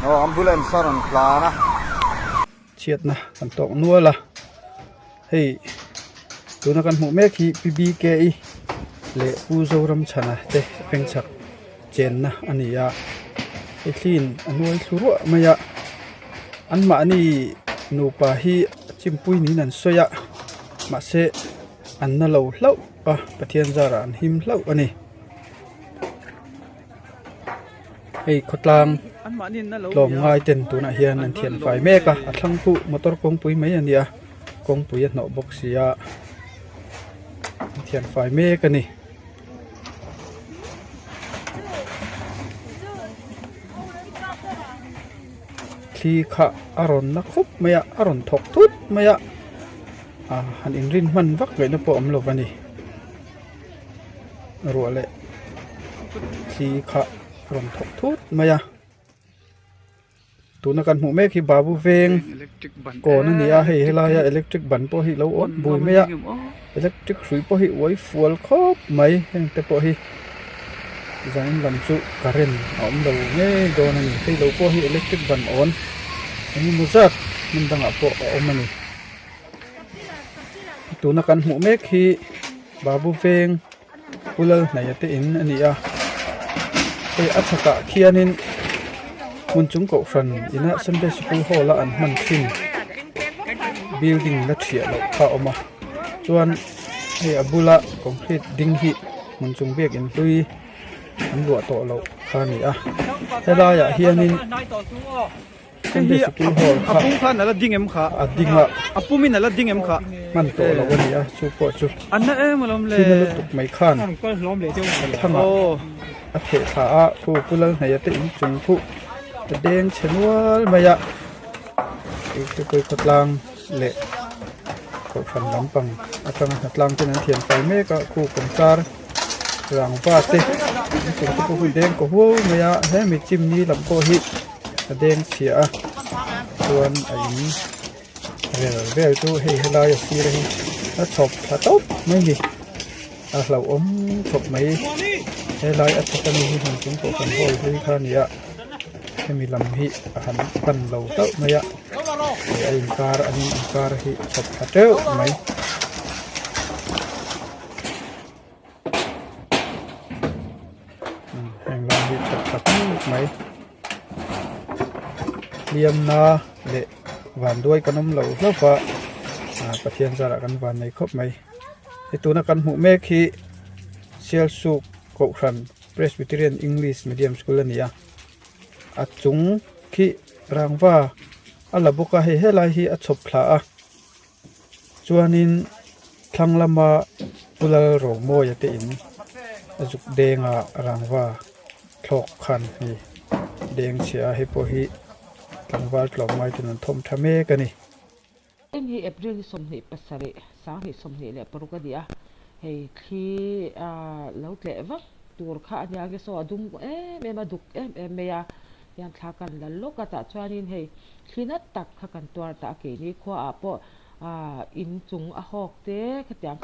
Aw ambulance a rawn tlan a. Chhiatna kan tawk nual a, hei tuna kan hmuh mek hi PBKE leh Pu Zoramchhana te pengchhak chenna a ni a, hei thliin a nuai thlu ruah mai a, anmahni nupa hi chimpui niin an sawi a, mahse an na lo hlauh a, Pathian zarah an him hlauh a ni. Hei khawtlang tlawmngai ten tunah hian an thian fai mek a a thlang pawh motor kawngpui mai a ni a kawngpui a hnawh bawk si a an thian fai mek a ni. Thli kha a rawn na khawp mai a a rawn thawk thut mai a han inrin hman vak ngaihna pawh a awm lo a ni. Ruah leh thli kha a rawn thawk thut mai a tuna kan hmuh mek hi babu veng kawn a ni a hei helaia electric ban pawh hi a lo awm bui mai a electric hrui pawh hi uai fual khawp mai heng te pawh hi zanin lam chu current a awm lo ngei dawn a ni hei lo pawh hi electric ban awn engemaw zat hmun dangah pawh a awm a ni tuna kan hmuh mek hi. Babu veng Pu Lalhnaia te in a ni a hei a chhakah khianin hmun chung kohhran ina Sunday sikul hall a an hman thin building la thiah loh kha a awm a chuan hei a bula concrete ding hi hmun chung biakin hlui an luah tawh loh kha a ni a helaiah hianin. Hei hi a pum khan ala ding em kha a ding a a pum in ala ding em kha hman tawh lo a ni a chu pawh chu a na em alawm le thil lutuk mai khan thlang ah a theh thla a khu pu Lalhnaia te in chung khu a deng chhe nual mai a Tuipui khawtlang leh kohhran lampang atanga hnatlang ten an thiam fai mek a khu kawngchar rangva te in chung te pawh hi deng kaw huau mai a hemi chimni lam pawh hi. a deng chhia a chuan a in rel vel chu hei helai a sir hi a chhawp thla tawp mai a ni a hlauhawm khawp mai helai a chhawp ami hi hmun chung pawh kan hawl hlui kha a ni a hemi lam hi a han pan lo hlauh mai a hei a inkar an in inkar hi a chhawp thla teuh mai. Heng lam hi chhawp thla khawp mai. Hliamna leh vanduai kan awm lo hlauh va ah Pathian zarah kan van nei khawp mai. Hei tuna kan hmuh mek hi Sialsuk Kohhran Presbyterian English Medium School a ni a a chung khi rangva a la bawk a hei helai hi a chhawp thla a chuanin thlang lama Pu Lalromawia te in a zuk denga rangva thlawk khan hi deng chhia a hei pawh hi tlangval tlawmngai ten an thawm tha mek a ni. Heng hi April ni 27, 2026 a ni a, hei thli lo tleh vak tur kha a nia nge saw a dum em em a duk em em mai a, hian thla kan la lawk a tah chuanin hei thli nat tak kha kan tuar ta a keini khuaah pawh in chung a hawk te khatiang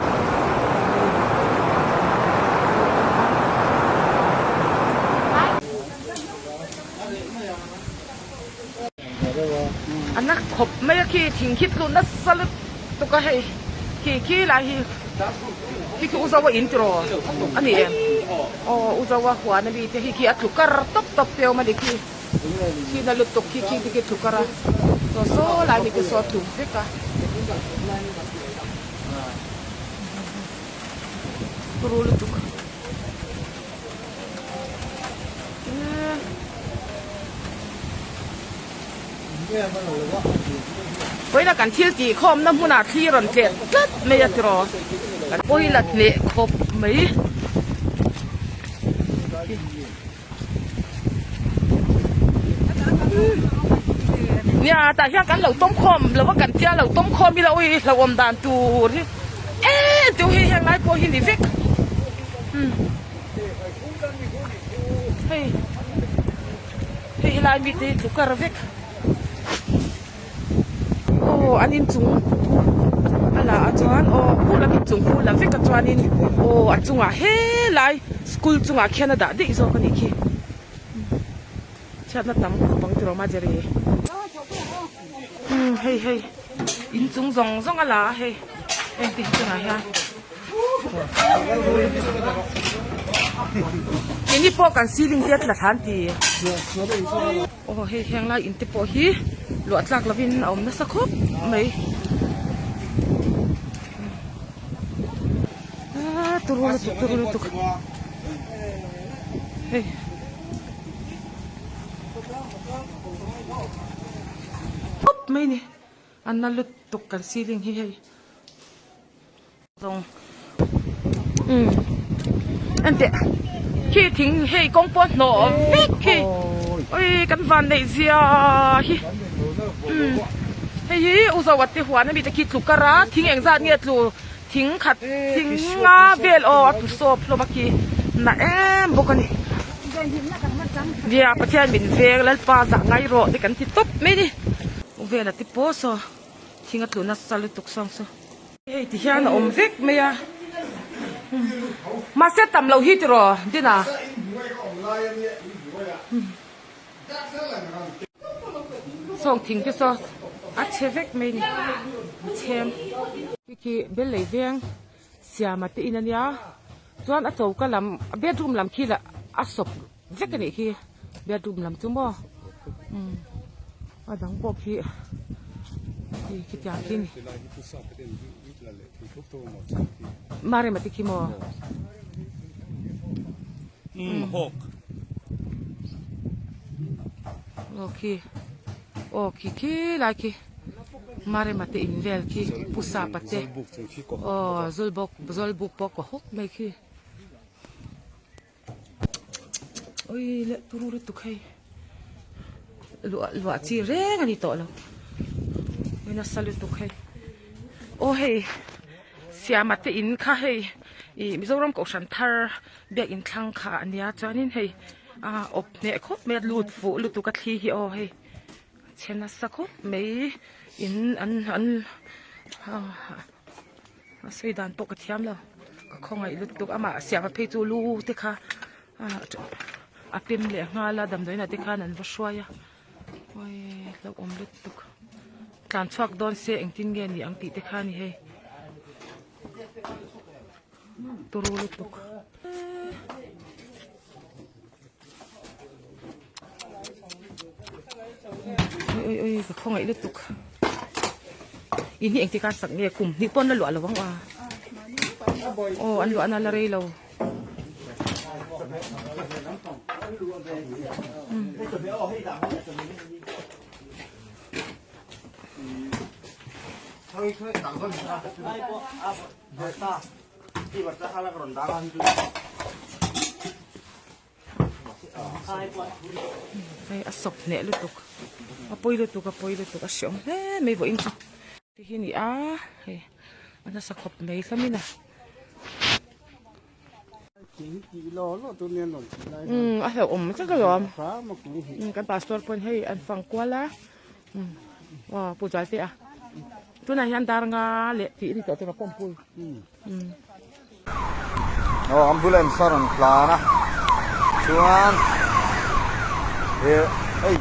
A na khawp mai a khi thing khi tlu nasa lutuk a hei khi khi lai hi khi khi u Zoa in tiraw a ni em aw u Zoa huan a mi te hi khi a tlu kar tawp tawp te awm a ni khi khi na lutuk khi khi te khi tlu kar a saw saw lai mi te saw tlu vek a turu lutuk. Vawiina kan thil tih khawmna hmunah thli rawn tleh tlat mai a tiraw kan pawi la tleh khawp mai. Nia tah hian kan lo tawm khawm lo va kan tia lo tawm khawm ila ui hlauhawm dan tur hi em teuh hi heng lai pawh hi ni vek. Hei hei helai mi te hi tlu kar vek aw an inchung a la a chuan aw khu lam inchung khu la vek a chuanin aw a chungah helai school chungah khian a dah daih zawk a nih khi. Chhiatna tam khawp ang tiraw Marjorie. Umm hei hei inchung zawng zawng a la a hei engti hi tunah hian keini pawh kan ceiling te a tla thla an ti aw hei heng lai in te pawh hi luah tlak lovin a awm nasa khawp mai aaa turu lutuk turu lutuk hei. Khawp mai ni a na lutuk kan ceiling hi hei zawng umm enteh khi thing hei kawng pawh hnawh vek khi ui kan van neih zia hi umm hei hi u zoa te huan ami te khi tlu kar a thing engzat nge tlu thing khat thing nga vel aw a tlu sawp hlawm a khi na em bawk a ni nia Pathian min veng Lalpa zah ngai rawh te kan ti tawp mai a ni u vela te pawh saw thing a tlu nasa lutuk sawng saw hei ti hian a awm vek mai a mahse tam loh hi tiraw Dina. Sawng thing te saw a chhe vek mai ni a chhem. Khi khi bel lei veng siama te in ania chuan a choka lam bedroom lam khi lah a sawp vek anih khi bedroom lam chu maw umm a dang pawh khi hei khitiang khi ni Marema te khi maw. Umm hawk. Aw khi aw khi khi lai khi Marema te in vel khi Pu Sapa te aw Zulbawk Zawlbuk pawh kaw hawk mai khi ui leh turu lutuk hei luah luah chi reng a ni tawh lo ui nasa lutuk hei aw hei Siama te in kha hei ih Mizoram kohhran thar biak in thlang kha a nia chuanin hei ah awp hneh khawp mai a lut fuh lutuk a thli hi aw hei chhe nasa khawp mai in an an a sawi dan pawh ka thiam lo ka khawngaih lutuk amah Siama phei chu lu te kha a pem leh nghal a damdawiin ah te khan an va hruai a. Awii hlauhawm lutuk tlan chhuak dawn se engtin nge ni ang tih te kha a ni hei turu lutuk. Ui ui ka khawngaih lutuk in hi engtik a sak nge kum hnih pawn la luah lo ang a aw an luahna la rei lo. Hei a sawp hneh lutuk a pawi lutuk a pawi lutuk a hreawm hle mai vawiin chu. Ti hi ni a hei a nasa khawp mai hlawmin a. Umm a hlauhawm tlat alawm kan pastor pawn hei an fang kual a umm aw pu Zualte a tunah hian dar nga leh tih a ni tawh tawh pawmpui umm. Aw ambulance a rawn tlan a chuan he hei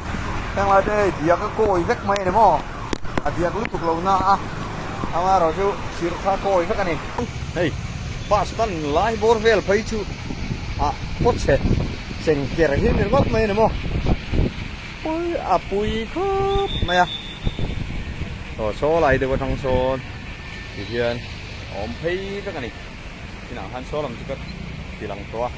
henglai te hei diak a kawi vek mai a ni maw a diak lutuk lo na a amaherawh chu thir kha kawi vek a ni hei bus tan lai bawr vel phei chu ah khaw chhe cheng ker hi ni ringawt mai a ni maw pui a pui khawp mai a aw saw lai deuh atang sawn tihian. A awm phei vek a ni. Chinah khan saw lam chu ka ti lang tawh a.